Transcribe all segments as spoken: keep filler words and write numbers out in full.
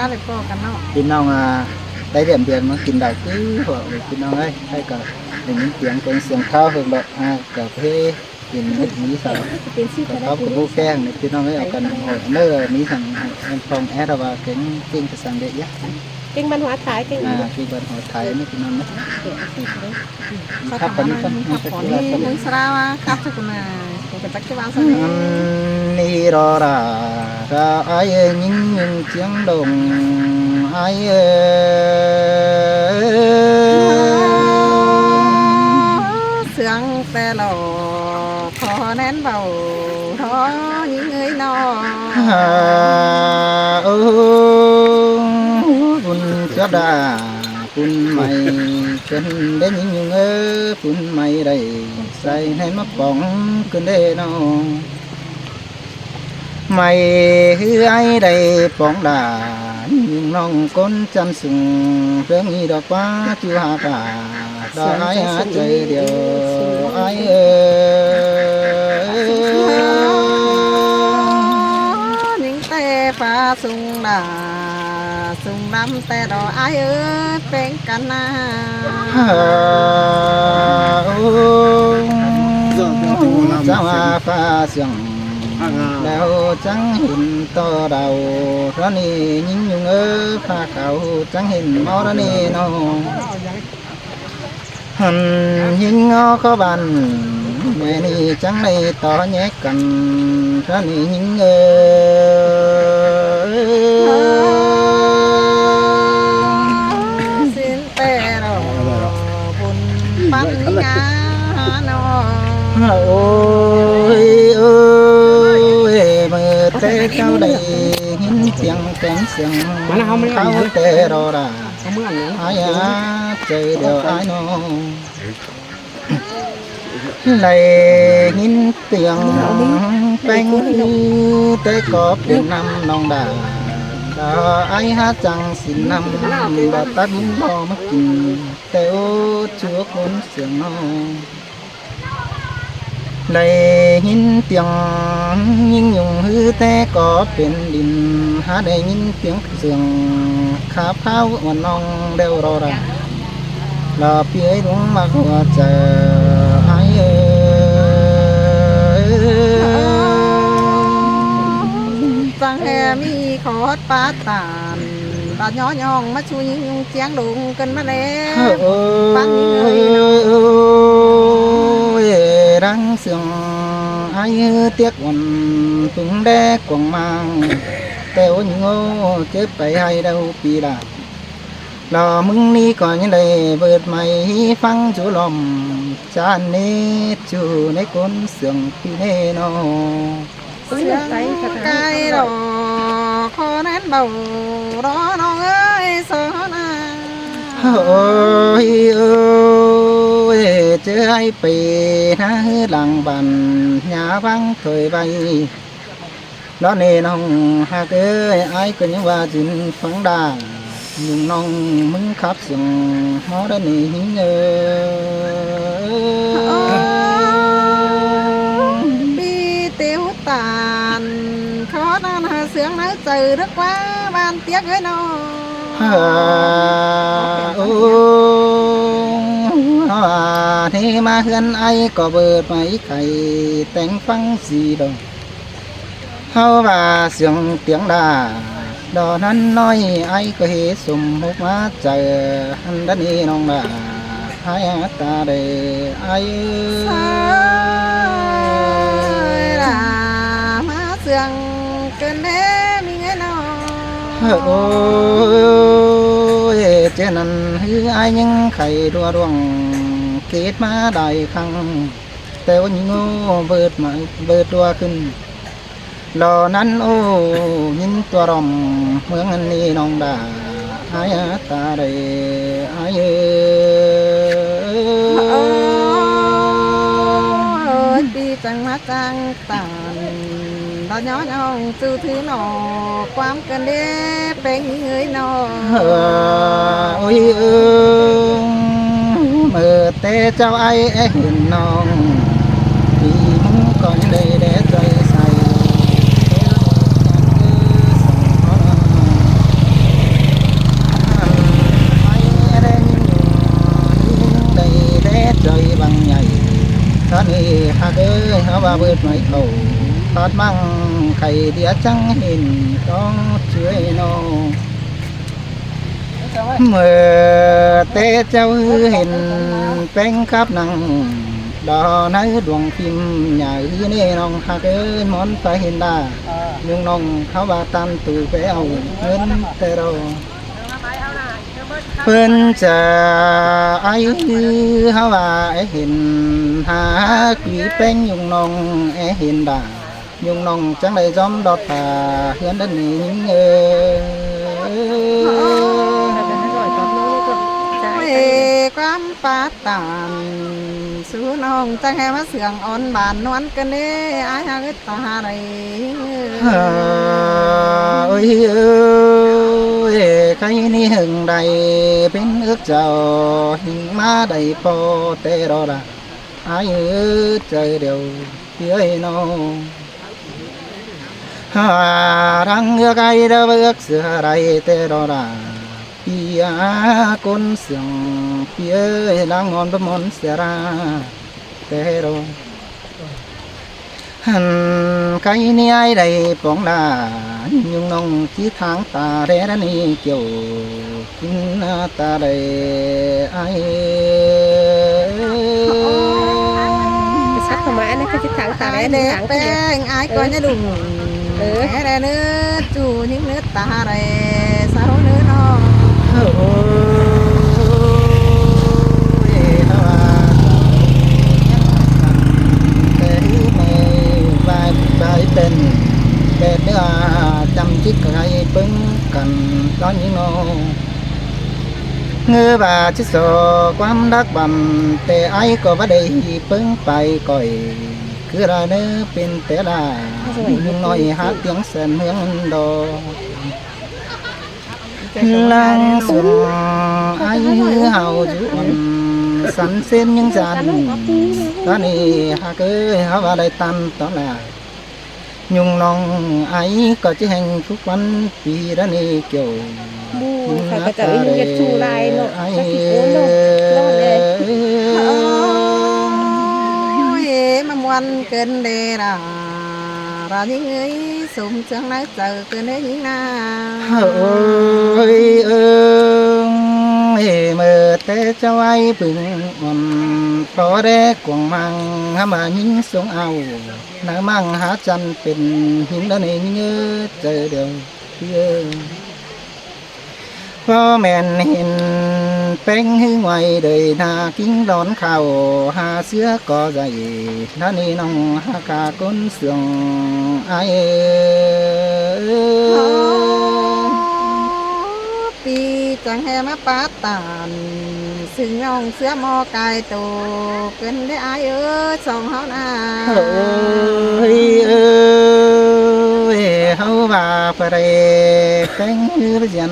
ꞌLẹo ꞌcọ căn ꞌnọ. ꞌPi ꞌnọng, à, đảy điểm biên ꞌmá kin đảy cứ ꞌhụ ꞌnị ꞌpi ꞌnọng ơi. Hay ꞌcọ đảy ꞌnghín tiếng cuông siêng tháo hơng đảy, à, ꞌcọ ꞌpưa kin ꞌmí sao. ꞌCọ khắp ꞌcọ báu ꞌpưa ꞌnị ꞌpi ꞌnọng ơi, ꞌcọ căn ꞌhụ ꞌnớ ꞌmí săng em phong é ra ꞌva kéng kin ꞌcọ săng đảy dá. Kênh văn hóa Thái, kênh, à, kênh văn hóa Thái ꞌnị ꞌpi ꞌnọng ơi. Khắp căn ꞌnị, khắp căn ꞌnị, ꞌmướng sa ra ꞌva, khắp chắc căn ꞌnị, ꞌcọ căn chắc chứ ꞌva sao ꞌnị. ꞌNị ꞌlẹo ꞌlạ, ꞌcọ ải ꞌnhính ꞌnhính chiêng đông, ải ơi. Sương ꞌtẹ ꞌlạ, ꞌcọ ꞌnén báu, ꞌcọ ꞌnhính ơi ꞌnọ. À, ơ, bun chót đa, bun mai, ꞌcốn đảy ꞌnhính ꞌnhính ơi, bun mai đảy sai ꞌnén ꞌmá pong ꞌcốn đảy ꞌnọ. Mai ꞌhứ ải đảy pong đa, ꞌnhính ꞌnọng ꞌcốn chăm sung, ꞌpưa ꞌnị đỏ ꞌquá ꞌchu hák đa, đa ải hák chaư điêu, ải ơi. ꞌNhính ꞌtẹ ꞌphạ sung đa, sung ꞌnặm ꞌtẹ đỏ ải ơi, ꞌpéng căn ꞌnạ. À, ơ, chắng ꞌphạ sương, đaư chắng hên ꞌto đaư, ꞌtoi ꞌnị ꞌnhính ꞌnhính ơi, ꞌphạ khảu chắng hên ꞌmó ꞌtoi ꞌnị ꞌnọ. Hăn ꞌnhính ꞌngó khói ban, ꞌmá ꞌnị chắng đảy ꞌto ꞌnhé căn, ꞌtoi ꞌnị ꞌnhính ơi. Xin ꞌtẹ ꞌlạ, bun păn ꞌnhính ꞌnạ ꞌnọ. Ôi ơi, ꞌmự ꞌtẹ ꞌchạu đảy ꞌnghín tiếng kéng siêng, khảu ꞌtẹ ꞌlạ đa. Ải hák chaư điêu ải ꞌnọ. Đảy ꞌnghín tiếng ꞌpéng ꞌnị ꞌtẹ ꞌcọ pên ꞌnặm ꞌnọng đa. Đa ải hák chắng sính ꞌnặm, đa tắt ꞌnhính báu ꞌmá kin, ꞌtẹ ú ꞌchu ꞌcốn siêng ꞌnọ. Đảy ꞌnghín tiếng ꞌnhính ꞌnhính ꞌhứ ꞌtẹ ꞌcọ pên đin, hák đảy ꞌnghín tiếng siêng khắp khảu ꞌmá ꞌnọng đeo ꞌlạ đa. ꞌLa ꞌpi ơi ꞌlung ꞌmặc ꞌhua chaư, ải ơi. Chắng ꞌhế ꞌmí khót pát ꞌtan, ꞌva ꞌnhó ꞌnhọng ꞌmá ꞌchu ꞌnhính ꞌnhính chiêng đông căn ꞌmá ꞌlé. Ơ, păn ꞌnhính ơi ꞌnọ. Ôi, đang sương ải ꞌhứ tiếc uôn, tung đé cuông mang, ꞌtẹ ú ꞌnhính ꞌnô, chếp pay ải đaư ꞌpi đa. ꞌLa ꞌmứng ꞌnị ꞌcọ ꞌnhính đảy bớt mai ꞌphắng ꞌchu lom, chả ꞌnị ꞌchu ꞌnị ꞌcốn siêng ꞌpi ꞌnị ꞌnọ. Siêng cai ꞌlạ, ꞌcọ ꞌnén báu, ꞌlạ ꞌnọng ơi, so ꞌnạ. Ôi ơi, ꞌchớ ải pay ꞌná ꞌhứ lăng bản, ꞌnhá ꞌváng thôi ꞌvạy. ꞌLa ꞌnị ꞌnọng ꞌhặc ơi, ải ꞌcọ ꞌnhính ꞌva ꞌchịn ꞌphắng đa, ꞌnhính ꞌnọng ꞌmứng khắp siêng, ꞌmó ꞌtoi ꞌnị ꞌnhính ơi. Ơ, ꞌpi têu ꞌtan, khót ꞌnặn hảư siêng ꞌnặn chaư đớc ꞌquá ꞌván tiếc ơi ꞌnọ. Ơ, ơ, ơ, ꞌnị ꞌmá ꞌhướn ải ꞌcọ bớt mai khay téng ꞌphắng ꞌsị đo. ꞌHáu ꞌva siêng tiếng đa, đo ꞌnặn ꞌnọi ải ꞌcọ hê sum hốc ꞌmá chaư, hăn đa ꞌnị ꞌnọng đa, ải ta đảy, ải ơi. Sai đa, ꞌmá siêng ꞌcứn đé ꞌmí ơi ꞌnọ. Ơ, ôi, ꞌchớ ꞌnặn ꞌhứ ải ꞌnhính khay đua đuông, kết ꞌmá đảy khăng, ꞌtẹ ú ꞌnhính ꞌnô bớt mai, bớt đua ꞌcứn. ꞌLa ꞌnặn ú ꞌnhính tua đom, ꞌmướng ꞌnặn ꞌnị ꞌnọng đa, ải ta đảy, ải ơi. Ơ, ꞌpi chắng ꞌmá chắng ꞌtan, ꞌva ꞌnhó ꞌnhọng ꞌchu thứ ꞌnọ, ꞌquám ꞌcứn đé ꞌpéng ꞌnhính ơi ꞌnọ. Ơ, ôi ơ, ꞌmự ꞌtẹ ꞌchạu ải é hên ꞌnọng, ꞌpi ꞌmứng ꞌcọ ꞌnhính đảy đé ꞌchoi sai. Ơi, háo ꞌva bớt mai khảu, ꞌpạt ꞌmăng khay ꞌdiạk chắng hên ꞌtóng ꞌchưa ꞌnọ. ꞌMưa té ꞌchạu ꞌhứ hên ꞌpéng khắp nẳng, đỏ nháư đuống phim nhà ꞌhứ ꞌnê ꞌnọng ꞌhặc ơi, ꞌmón ꞌphạ hên đa. ꞌNhung ꞌnọng háo ꞌva ꞌtan tủi ꞌpé au ꞌngớn té ꞌló. ꞌPhớn ꞌchưa ải ꞌhứ háo ꞌva é hên hả quí ꞌpéng ꞌnhung ꞌnọng é hên đa. ꞌNhung ꞌnọng chắng đảy ꞌdóm đọt phả ꞌhướn đa ꞌnị ꞌnhính ơi. Ôi, ꞌquám ꞌpá ꞌtan, sú ꞌnọng chắng hé ꞌmá sương ón bản ꞌnuôn ꞌcọ ꞌnê, ải ꞌhặc ứt ta đảy. Ơi ơi, khay ꞌnị ꞌhưng đảy pên ước chảu, ꞌhưng ꞌmá đảy ꞌpo té ꞌló đa. Ải ơi, ꞌchớ điêu ꞌpi ơi ꞌnọ. Hả, ꞌtáng ước ải đa ước sửa đảy té ꞌló đa. ꞌPi a ꞌcốn sương ꞌpi ơi, ꞌláng ꞌmón báu ꞌmón sửa đa té ꞌló. Hẳn khay ꞌnị ải đảy pông đa, ꞌnhung ꞌnọng ꞌchí tháng ta đé đa ꞌnị kiêu. Kính ta đảy ải. Sắp thăm ải ꞌnị ꞌcọ ꞌchí tháng ta đé ꞌnị tháng ꞌpéng ải ꞌcọ ꞌnhá đung. Té đé ꞌnớ ꞌchu ꞌnhính ꞌnớ ta đảy, sáu ꞌnớ ꞌnọ. Ôi, háo ꞌva té ꞌhứ ꞌmưa ꞌvạy ꞌvạy pên, pên ꞌnớ chăm ꞌchí khay ꞌpứng căn ꞌtón ꞌnhính ꞌnọ. ꞌNgớ ꞌva ꞌchí so ꞌquám đắc băm, té ải ꞌcọ ꞌva đảy ꞌhí ꞌpứng pay ꞌcoi. ꞌCứ đa ꞌnớ pên té đa, ꞌnhính ꞌnọi hả tiếng sen ꞌhướng đo. ꞌLáng sương ải ꞌhứ hảư dú ꞌmắn săn sên ꞌnhính dản. ꞌTan ꞌnị ꞌhặc ơi, háo ꞌva đảy ꞌtan tó đa. ꞌNhung ꞌnọng ải ꞌcọ ꞌchí hên phúc ꞌquắn ꞌpi đa ꞌnị kiêu. ꞌBu, ꞌhặc ꞌcọ ꞌchớ ꞌnhính ꞌdệt ꞌchu lai ꞌnọ, ải. Chắc ꞌchí ꞌcốn ꞌnọ. ꞌLọt đé. Ôi, ꞌmá ꞌmuôn ꞌcợn đé đa. Đa ꞌnhính ơi, sôm ꞌchương nái chaư ꞌcợn đé ꞌnhính ꞌna. Ôi, ơ, ê, ꞌmưa té ꞌchạu ải ꞌpứng ꞌmắn, ꞌpo đé cuông ꞌmăng hả ꞌmá ꞌnhính sông ao. Nả ꞌmăng hả chăn pên ꞌhính đa ꞌnị ꞌnhính ơi, ꞌchớ điêu ꞌpi ơi. ꞌPo ꞌmen hên ꞌpéng ꞌhứ ꞌngoai đảy nả kính lón khảu, hả ꞌsứa ꞌcọ dạy đa ꞌnị ꞌnọng hả cả ꞌcốn sương ải ơi. ꞌPi chắng hé ꞌmá ꞌpá ꞌtan, sưng ꞌnọng ꞌsứa ꞌmo cai tô, ꞌcợn đé ải ơi, song háo ꞌna. Ôi ơi, háo ꞌva ꞌpá đảy ꞌpéng ꞌhứ bá dên,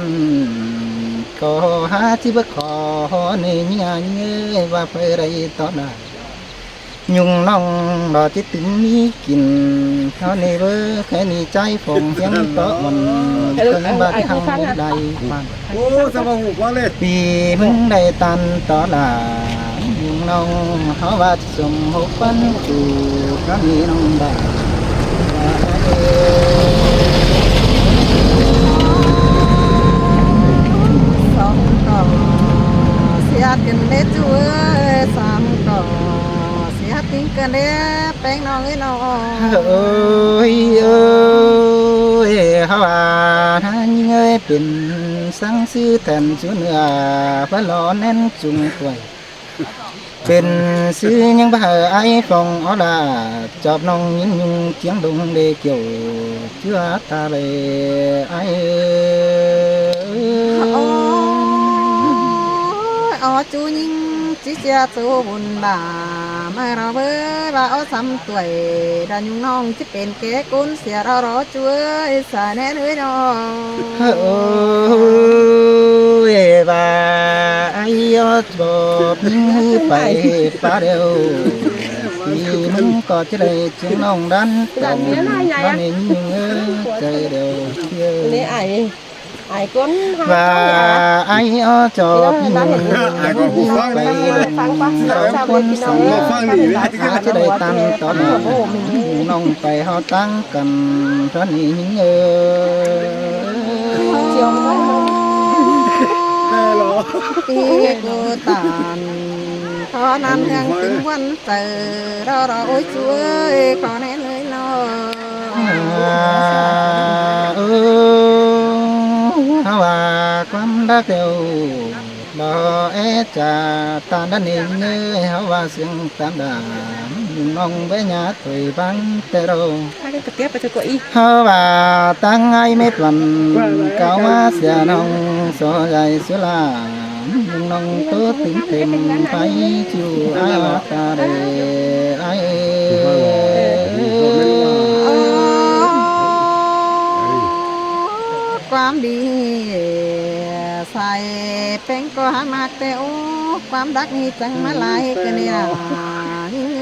ꞌcọ hả ꞌchí báu khó ꞌnị ꞌnhính ơi, ꞌva ꞌpá đảy tó đa. ꞌNhung ꞌnọng đo ꞌchí tứm ꞌmí kin, háo ꞌnị báu khay ꞌnị ꞌchái phông hiến tó ꞌmắn, ơ, ơ, ꞌcọ ꞌnhắng ꞌva ải ꞌchí hăng phúc đảy ꞌmắn. Ô, sao mà hủ quá lên? ꞌPi ꞌmứng đảy ꞌtan tó đa, ꞌnhung ꞌnọng háo ꞌva sôm hốc ꞌpắn ꞌchu, háo ꞌnị ꞌnọng đa. Song ꞌcọ sia ꞌcợn đé ꞌchu ơi, song ꞌcọ sia ꞌtếng ꞌcợn đé ꞌpéng ꞌnọng ơi ꞌnọng. Ôi ơi, háo ꞌva ꞌna ꞌnhính ơi pên ꞌsướng ꞌsứ then ꞌchu ꞌnưa, ꞌpá lo ꞌnén chung ꞌquay. Pên ꞌsứ ꞌnhính báu hảư ải phông ók đa, chóp ꞌnọng ꞌnhính ꞌnhung ꞌchiếng đông đê kiêu, ꞌchưa ta đảy ải ơi. Ôi, ók ꞌchu ꞌnhính ꞌchí sia ꞌchu bun đa, ꞌmá ꞌló báu ꞌva ók sắm tuổi, đa ꞌnhung ꞌnọng ꞌchí pên ké ꞌcốn sia ꞌló ꞌló ꞌchu ơi, sa ꞌnén ơi ꞌnọ. Ôi, ꞌva ải ók bóp ꞌnhính ꞌhứ pay ꞌpá điêu. ꞌPi ꞌmứng ꞌcọ ꞌchí đảy ꞌchương ꞌnọng đắn, đắn ꞌnhính ơi, ꞌchớ điêu ꞌpi ơi. Ai ꞌcốn ꞌva ai ó ꞌchọ ꞌpi ꞌnọng ꞌpay ꞌlum ꞌcốn song ꞌchí đảy ꞌtan tó ꞌnọng ꞌpay ꞌhọt ꞌtáng căn ꞌtọn ꞌnị ꞌnhính ới. ꞌPi ꞌcứ ꞌtan ꞌcọ ꞌnặn ꞌhướng tứm ꞌquám chaư ꞌlo ꞌlo ối ꞌchu ới, ꞌcọ ꞌnén ới ꞌnọ. Ơ, ꞌháu ꞌva ꞌquám đắc điêu ꞌlo é ꞌchạ ꞌtan đa ꞌnị ới, ꞌháu ꞌva siêng ꞌtan đa ꞌnọng báu nhá ꞌtoi bang té ꞌlo. ꞌHáu ꞌva ꞌtáng ai mết ꞌvắn cáo ꞌmá sia ꞌnọng so dai sia ꞌla. ꞌNọng ꞌtố tứm thêm pay ꞌchu ai ꞌva ta đê ai ới. ꞌQuám đi sai ꞌpéng ꞌcọ hák ꞌmặc té ú, ꞌquám đắc ꞌnị chắng ꞌmá lai ꞌcọ ꞌnị ꞌnhính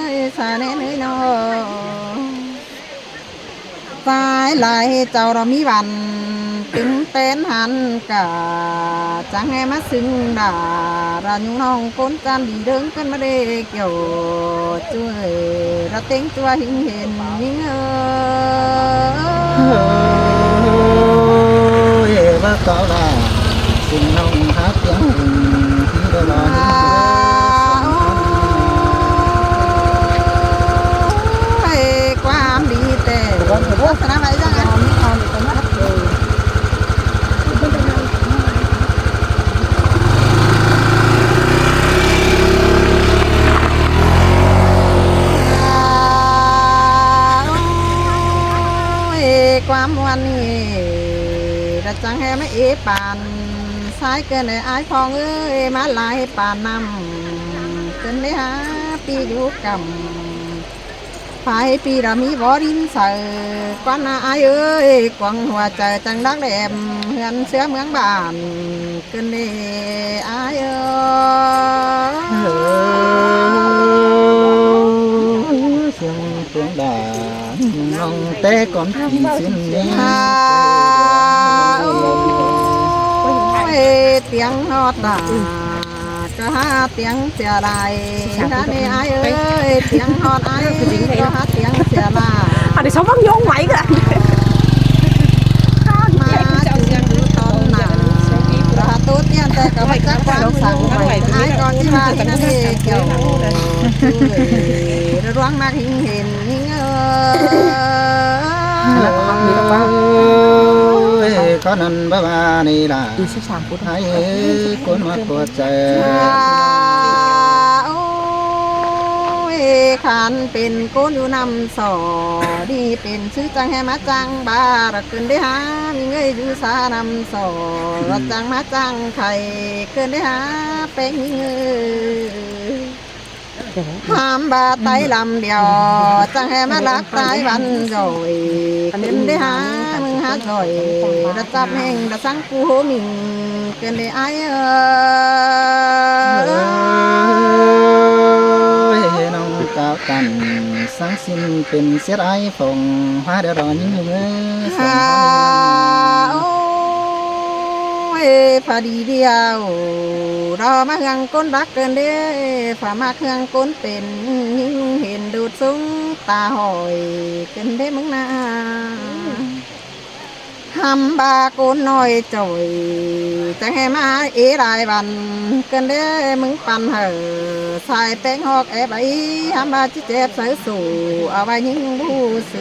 ới, sa ꞌnén ới ꞌnọ. Sai lai chảu ꞌlo ꞌmí ꞌvắn tứm tén hăn cả, chắng é ꞌmá sưng đa, ꞌra ꞌnhính ꞌnọng ꞌcốn ꞌchăn đi ꞌlớng ꞌcốn ꞌmá đê kiẻo ꞌchu ới, ꞌra ꞌtếng ꞌchua ꞌhính hên ꞌnhính ới. Ơ, bác cáo đa sưng ꞌnọng hák ꞌtiếng hên ꞌtí đa ꞌva ꞌnhính ới. Ôi, ꞌquám đi té. Ơ, ꞌsá ꞌnặm ꞌvạy ꞌdặng ꞌnặn. Ôi, ꞌquám ꞌmuôn ꞌnị ꞌva chắng é ꞌmá ế păn sai ꞌcốn ꞌnị ai ꞌphong ới, ꞌmá lai păn ꞌnặm ꞌcốn ꞌnị hák ꞌpi dú căm. Pay ꞌpi ꞌla ꞌmí bók đin saư ꞌquám ꞌnạ ai ới, cuông hua chaư chắng đắc đêm ꞌhướn ꞌsứa ꞌmướng bản ꞌcốn ꞌnị ai ới. Siêng cuông đa ꞌnọng té cón ꞌpi ꞌsịn ꞌnị. Ôi, ꞌtiếng ꞌhọt đa ꞌcọ hák ꞌtiếng sia lai, ꞌnặn ꞌnị ai ới, ꞌtiếng ꞌhọt ai ꞌcọ hák ꞌtiếng sia lai. À, để sao bác nhúng máy cơ. ꞌMá ꞌchư ꞌcứ ꞌtọn ꞌnạ, ꞌcọ hák ꞌtố ꞌtiên té ꞌcọ hák chắc ꞌquám săng, ai ꞌcọ ꞌchí ꞌva ꞌnặn ꞌnị kiẻo ꞌchu ới, ꞌluống ꞌmặc ꞌhính hên ꞌnhính ới. Ơ, ꞌcọ ꞌnặn báu ꞌva ꞌnị đa. Ai ới, ꞌcốn ꞌmặc ꞌcọ chaư. Ôi, khăn pên ꞌcốn dú ꞌnặm so, đi pên ꞌsứ chắng é ꞌmá chắng ꞌva, ꞌcốn đé hák ꞌmí ꞌngới dú sa ꞌnặm so, chắng ꞌmá chắng khay, ꞌcốn đé hák ꞌpéng ꞌmí ꞌngới. Hám ꞌva tai lăm điêu, chắng é ꞌmá lắc tai văn doi, ꞌcốn đé hák ꞌmướng hák doi, ꞌra chắp ꞌhéng ꞌra sắng ꞌcu hố ꞌminh, ꞌcốn đé ai ới. Ơ, ꞌnọng cáo căn sắng ꞌsịn pên ꞌsiết ai phông, hák đa ꞌlo ꞌnhính ꞌnung ới. Ôi, pha đi điêu, ꞌlo ꞌmá ꞌhướng ꞌcốn đắc ꞌcốn đé, pha ꞌmặc ꞌhướng ꞌcốn pên, ꞌnhính hên đột súng ta hỏi, ꞌcốn đé ꞌmướng ꞌnạ. Hăm ꞌva ꞌcốn ꞌnọi chỏi, chắng é ꞌmá ế lai văn, ꞌcốn đé ꞌmướng păn hảư, sai ꞌpéng ꞌhọt é báu, hăm ꞌva ꞌchí chép sáư sủ, au ꞌva ꞌnhính ꞌlụk sư.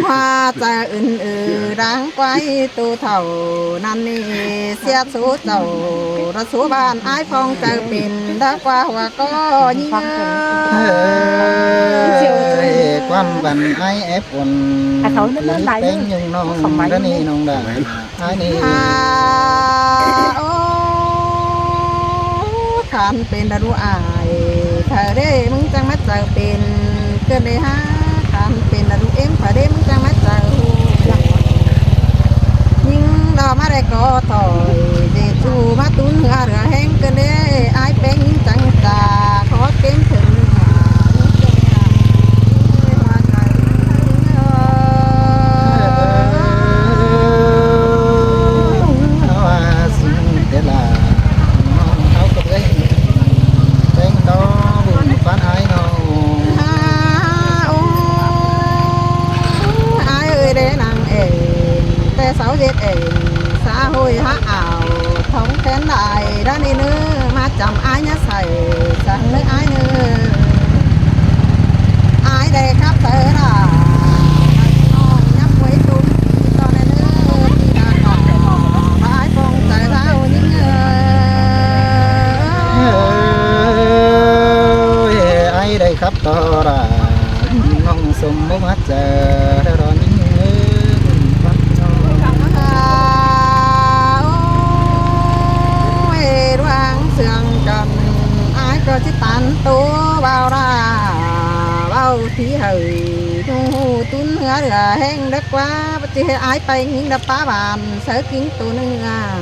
Hua chaư ứn ư đang quái tô thảu, ꞌnặn ꞌnị sia số chảu, ꞌra số bản ai phong chaư pên, ꞌra ꞌquá hua ꞌcọ ꞌnhính ới. Ơ, ꞌquám văn ai ép uôn, ꞌpéng ꞌnhính ꞌnọng, ꞌnặn ꞌnị ꞌnọng đa. Ai ꞌnị. À, ô, khăn pên đa đu ai, phaư đé ꞌmướng chắng ꞌmá chaư pên, ꞌcốn đé hák, khăn pên đa đu ꞌếm, phaư đé ꞌmướng chắng ꞌmá chaư. ꞌNhính ꞌlo ꞌmá đảy ꞌcọ thỏi, ꞌdệt ꞌchu ꞌmá tủn ꞌhứa ꞌlứa ꞌhéng, ꞌcốn đé ai ꞌpéng ꞌnhính chắng chả, khó kém thửng. Xã hội hả ảo, thống kén đại đã nên ư, mà chăm ai nhá sảy, sẵn nơi ai nư. Ai đây khắp sảy ra, nhắm quấy tung, cho nên ư, đi ra khỏi, ai phong sảy ra hội những ư. Ai đây khắp to ra, nông sông mốc hát giờ, đó đó những ư. Ôi, đoán sương cần, ai có chứ tán tố bao ra, bao khí hời, thu hù tún hứa lửa hẹn đất quá, bất cứ ai bay những đập phá bàn, sớ kính tố nương à.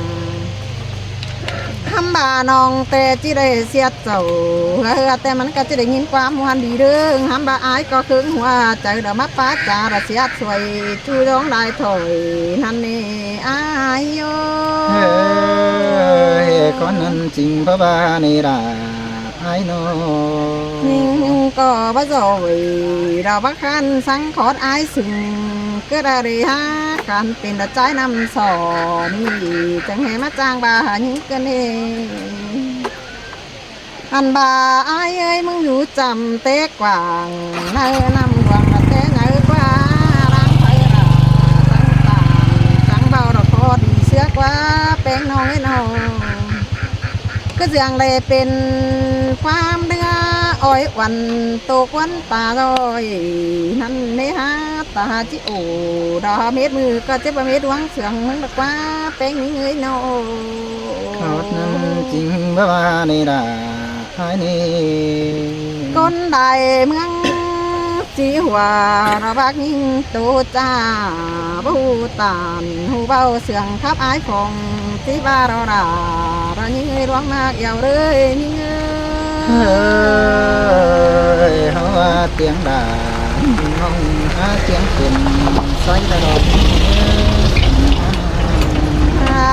Hăm bà nòng tê chỉ để siết sầu, hứa hứa tê mắn cả chỉ để nhìn qua muôn đi đường, hăm bà ai có khứng hoa, trời đã mắc phá trà đã siết xuôi, chu dòng đài thổi, năn nê ai yo. Ê, con năn chính bà bà nê đà, ai nô. Nhưng có bà rồi, đã bác khăn sáng khót ai sừng, cứ đã đi ha, khăn pin đã trái năm sò, nì, chẳng hề mắt trang bà hả những cái nê. Ăn bà ai ơi, mưng dú chăm té quảng, nơ năm quảng là té nơ qua, đang phải là, tăng tàng, tăng bao là khó đi xưa qua, pén nong ấy nong. Cứ dường lệ pên quán đứa ôi uẩn tô quán ta rồi, năn nê ha, ta ha chỉ ổ, đó mết mư, có chết bà mết uống sương, mưng là qua, pén những người nô. Khót năn chính bà bà nê đà, ai nê. Con đại mương chỉ hòa nó bác nhìn tô cha, bố tàn hù bao sương khắp ái phòng, chỉ ba đó đà, đó những người đoán mạc yêu đời những người. Ơi, hó tiếng đà, mong há tiếng tiền, xoay ta đó. À,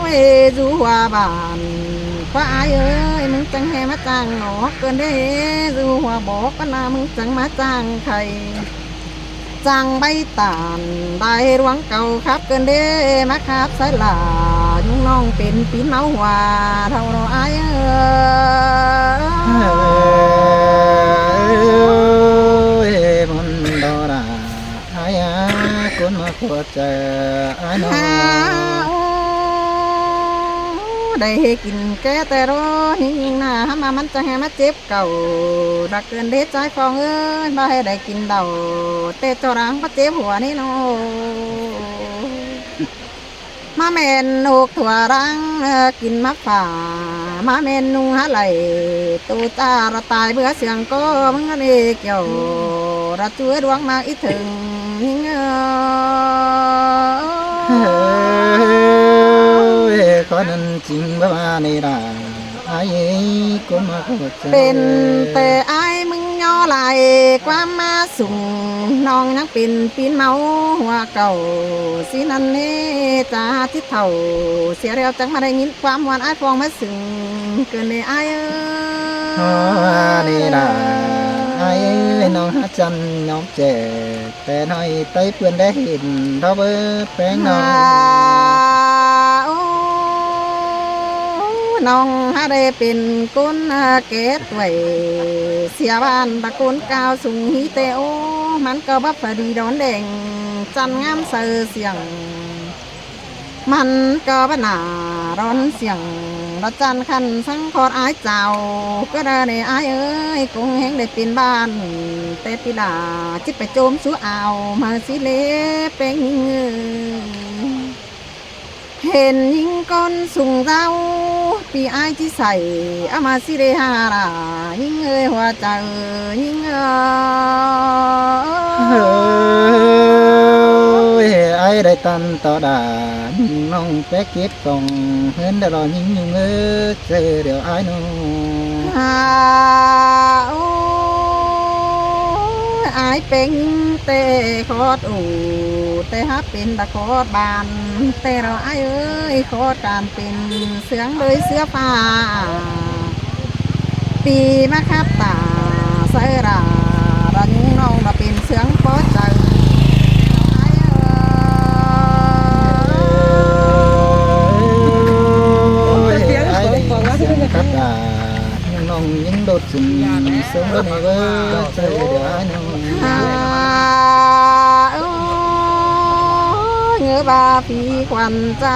ôi, du hòa bản, khoa ai ơi, mưng chẳng hè má chàng nó, cơn đê, du hòa bó, con là mưng chẳng má chàng khay. Chàng bay tản, đại ruống cầu khắp cơn đê, má khắp sai là, nhung nong pên pín máu hòa, thâu nó ai ơi. Ơi, môn đó là ai á, cuốn mà của trời, ai nó. Ha, ô, đây hê kín ké tê rô, hính nà, há mà mắn chàng hê mát chếp cầu, đặc cơn đế trái phong ơi, ba hê đây kín đầu, tê cho ráng bắt chếp hùa ní nô. Má men ốc thua ráng, ơ, kín mắc phả, má men nung há lầy, tô ta ra tai bữa sương có mưng ăn ê kiểu, ra chúa đuống mang ít thừng, hính ơ. Ơi, khó năn chính bá ba nê đà, ai ấy cũng mà có chào. Pên tê ai mưng nho lai, qua má sung, nong nhắc pên pín máu, hoa cầu, xin ăn nê, ta thít thầu, xìa reo trắng mà đây nhìn qua muôn ai phong má sung, cơn nê ai ơi. Hoa nê đà, ai ơi, nong hát chăm, nong trẻ. Pên hỏi tay pươn đé hên đó bơ pên nó. À, ô, nong há đê pên cốn, à, kết tuổi. Xìa ban ta cốn cao sung hí tê ô, mắn có bắp phải đi đón đèn, chăn ngắm sờ siềng. Mắn có bắp nả đón siềng, đón chăn khăn săng khót ái chào, cứ đa nê ái ơi, cũng hén đê pên ban, tê pì đà, chít phải chôm sú ao, mà xí lê pên ngư. Hên những con sùng dao, pì ái chí sảy, á mà xí lê hà rà, những ơi hoa chào, những ơi. Ơi, ai đây tăn tỏ đà, nông pé kiếp Tòng hến đã lo những nhung ơ, chê điều ai nô. À, ô, ai pên tê khót ủ, tê há pên ta khót bàn, tê ro ai ơi, khót càn pên sướng đôi xưa pha. Pì má khắp tả, sơ rà, ra những nông là pên sướng có chào. ꞌVa phi khuôn ꞌchạ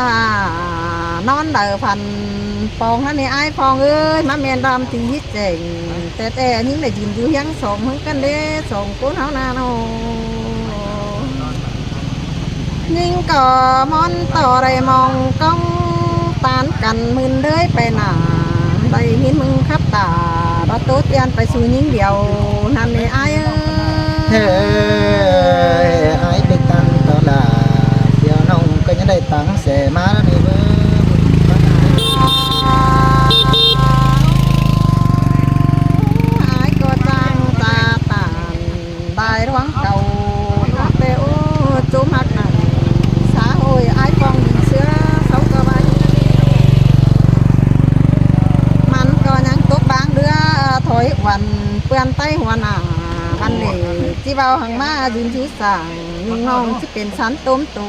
ꞌnón đaư phăn pong ꞌnặn ꞌnị ải Phong ơi, ꞌmá ꞌmen đăm ti hít chẻng. Té té ꞌnhính đảy dứn dú hiếng song ꞌmứng căn đé song ꞌcốn ꞌháu ꞌna ꞌnọ. ꞌNhính ꞌcọ ꞌmón ꞌtọ đảy mong ꞌcóng ꞌTan căn ꞌmưn ꞌlới pay nả, đảy ꞌnghín ꞌmứng khắp tả, báu ꞌtố ꞌtian pay su ꞌnhính điêu ꞌnặn ꞌnị ải ơi. Ái pay ꞌTan ꞌtọ lả, điêu ꞌnọng ꞌcọ ꞌnhá đảy tắng sẻ ꞌmá ꞌnị ꞌmớ. Ải ꞌcọ chắng ꞌchạ ꞌTan đai ꞌluống cảu, ꞌtẹ ꞌchốm ꞌhặc nẳng xã hội ải Phong đi ꞌsứa, sau ꞌcọ ꞌva ꞌmắn ꞌcọ ꞌnhắng tốc báng đứa thói uôn ꞌpưa ꞌTáy hua nả. Băn lể ꞌchí báu hăng ꞌmá dứn dú sảng, ꞌnhính ꞌnọng ꞌchí pên sắn tốm tu,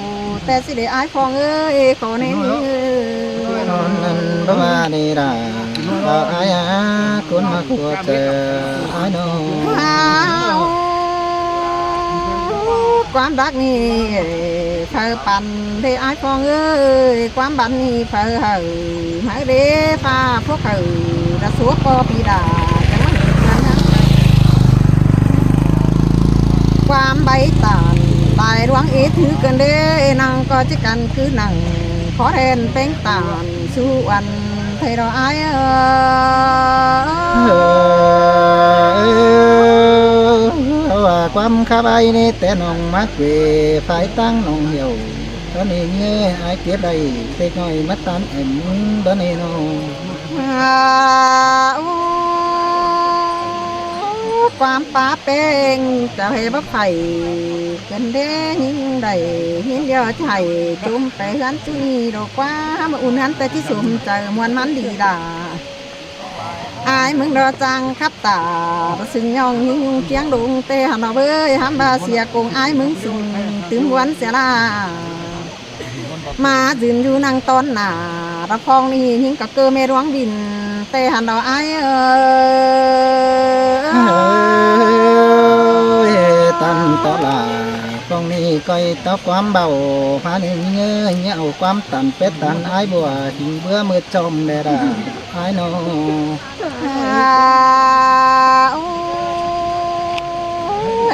té ꞌsứ đế ải Phong ơi, khổ nên ꞌnặn báu ꞌva đi đả. Ải á, ꞌcốn ꞌmá khua chaư ải ꞌnọ. ꞌQuám đắc ꞌnị phaư păn đế ải Phong ơi, ꞌquám băn ꞌnị phaư hảư, ꞌmá đế ꞌphạ phốc hảư, đa sua ꞌpo pi đả, chắng ꞌmá hảư ꞌquám báy ꞌTan, đai ꞌluống ết thứ căn đế, nẳng ꞌcọ ꞌchí căn cứ nẳng, khó then ꞌpéng ꞌTan, su uôn, thây đo ải ơi. ꞌQuám khắp ải ꞌnị té ꞌnọng ꞌmá quê, phái ꞌtáng ꞌnọng hiẻo, ꞌtố ꞌnị ꞌnhé ải kiếp đảy, té ꞌnọi ꞌmá ꞌTan ẻm, ꞌtố ꞌnị ꞌnọng. ꞌQuám pá ꞌpéng, chảu hê báu phải, căn đế ꞌnhính đảy, ꞌnhính điêu chảy, ꞌchốm pay ꞌhướn ꞌchu ꞌnị đo ꞌquá, ꞌmá ún ꞌhướn té ꞌchí sôm chaư ꞌmuôn ꞌmắn đi đả. Ải ꞌmứng đo chắng khắp tả, ꞌsưng ꞌnhọng ꞌnhính kiếng đung té hăn ꞌnọ ꞌvới, hám ꞌva sia công ải ꞌmứng ꞌsưng tứm ꞌmuôn sia ꞌna. ꞌMá dứn dú nẳng ꞌtọn nả, ꞌTan Phong ꞌnị ꞌnhính ꞌcọ ꞌcơ ꞌmé ꞌluống bỉn, té hăn ꞌnọ ải ơi. ꞌTan ꞌtọ lả, Phong ꞌnị ꞌcoi ꞌtọ ꞌquám báu, ꞌphá ꞌnị ꞌnhé ꞌnhé au ꞌquám ꞌTan pét ꞌTan ải bua, ꞌhính bứa ꞌmưa ꞌchom đé đả, ải ꞌnọ.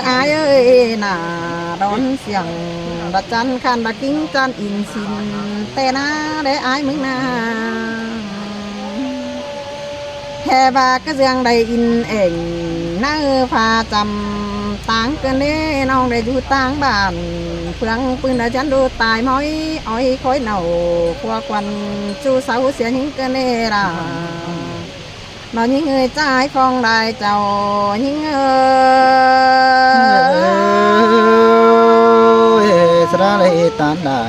Ải ơi, nả đón siang, đa chăn khăn đa ꞌkính chăn in sin, té ꞌna đé ải ꞌmứng ꞌna. Hê ꞌva ꞌcọ ꞌdương đảy in ẻng, ꞌná ư pha chăm, ꞌtáng căn đế ꞌnọng đảy dú ꞌtáng bản, ꞌphướng ꞌpứng đa chăn đu tai ꞌmoi, ói khói nảu, khua khuôn, ꞌchu sáu sia ꞌnhính căn đế đả. ꞌNọ ꞌnhính ơi, ꞌchạ ải Phong đai chảu ꞌnhính ơi. Sá đa đảy ꞌTan đả,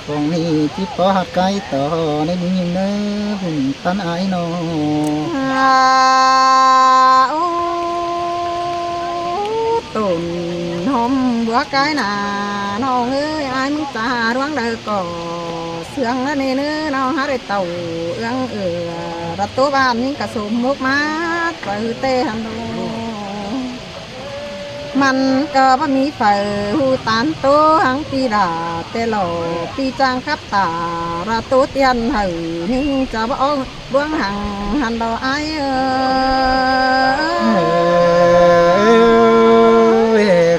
Phong ꞌnị ꞌchí ꞌpó ꞌhọt cai ꞌtọ ꞌnị ꞌmứng ꞌnhính ꞌnớ, ꞌhung ꞌTan ải ꞌnọ. Tổn hom búa cai nả, ꞌnọng ơi, ải ꞌmứng ꞌchạ ꞌluống đaư ꞌcọ, ꞌsướng ꞌnặn ꞌnị ꞌnớ, ꞌnọng hák đảy tảu ương ư, đa ꞌtố bản ꞌnhính ꞌcọ sôm mốc ꞌmá, phaư té hăn ꞌnọ. ꞌMắn ꞌcọ báu ꞌmí phaư ꞌhụ ꞌTan ꞌtố hăng ꞌpi đả, té lo ꞌpi chắng khắp tả, đa ꞌtố ꞌtian hảư, ꞌnhính chảu báu ók ꞌluống hăng hăn ꞌnọ ải ơi.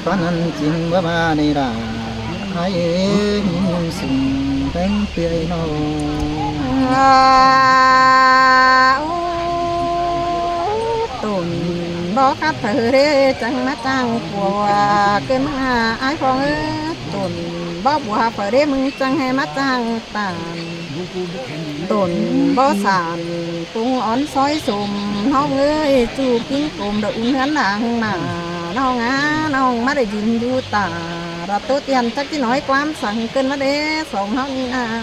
Khóa ꞌnặn chính báu ꞌva đi đả, ải ơi, ꞌnhính sung ꞌpéng ꞌtưa ꞌnọ. Tổn báu khắt phaư đế chắng ꞌmá chắng pua, ꞌcứn ꞌmá ải Phong ơi. Tổn báu bua phaư đế ꞌmứng chắng ꞌhế ꞌmá chắng ꞌTan. Tổn báu sản ꞌpứng ón sói sôm, ꞌnọng ơi, ꞌchu ꞌkính côm đa ún ꞌhướn lăng nả, ꞌnọng á, ꞌnọng ꞌmá đảy dứn dú tả, đa ꞌtố ꞌtian chắc ꞌchí nói ꞌquám săng ꞌcứn ꞌmá đế song ꞌnọng ꞌnị ꞌna.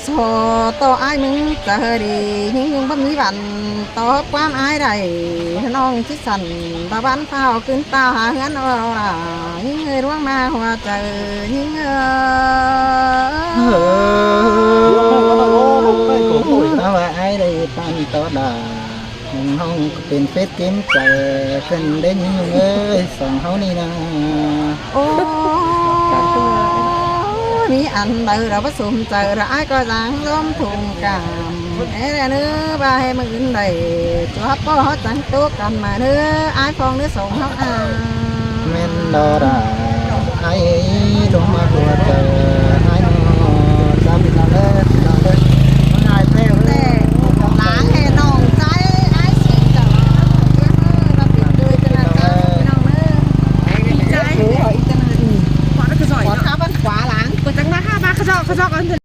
So ꞌtọ ải ꞌmứng chaư đi, ꞌnhính ꞌnhính báu ꞌmí bản ꞌtọ ꞌquám ải đảy, ꞌnọng ꞌchí săn, đa bản phao ꞌcứn tao hả ꞌhướn ꞌnọ đả, ꞌnhính ơi, ꞌluống ꞌmá hua chaư, ꞌnhính ơi. Ơ, ꞌva ải đảy ꞌTan ꞌtọ đả, ꞌnọng ꞌcọ pên phết kêm chaư ꞌcứn đế ꞌnhính ơi, song ꞌháu ꞌnị ꞌna. Ô, ꞌmí ăn đaư lỏ báu sôm chaư lỏ ải ꞌcọ dáng ꞌlốm thung cam. Ê, ꞌlẹ ꞌnớ, ꞌva ꞌhế ꞌmự ứn đảy, chảu hắp ꞌpọ ꞌháu chắng ꞌtố căn ꞌmá ꞌnớ, ải phong ꞌnớ sông ꞌháu a. ꞌMen đo đa, ải ꞌlốm ꞌmá ꞌcọ chaư, ải ꞌnọ, chăm ꞌnọ ꞌlớ, ꞌnọ ꞌlớ. Ải ꞌtẹ, láng ꞌhế ꞌnọng cháy, ải sông chaư, ꞌlạ pên đuôi ꞌtẹ ꞌnặn, ꞌnọng ꞌnớ. Cháy. Ủa, ꞌi ꞌtẹ ꞌnặn, ꞌquá ꞌnặn ꞌcọ ꞌsội. ꞌQuá khắp ꞌvắn ꞌquá láng. ꞌCọ chắng ꞌmá hák ꞌmá ꞌkhọ ꞌsọ, ꞌkhọ ꞌsọ ꞌcọ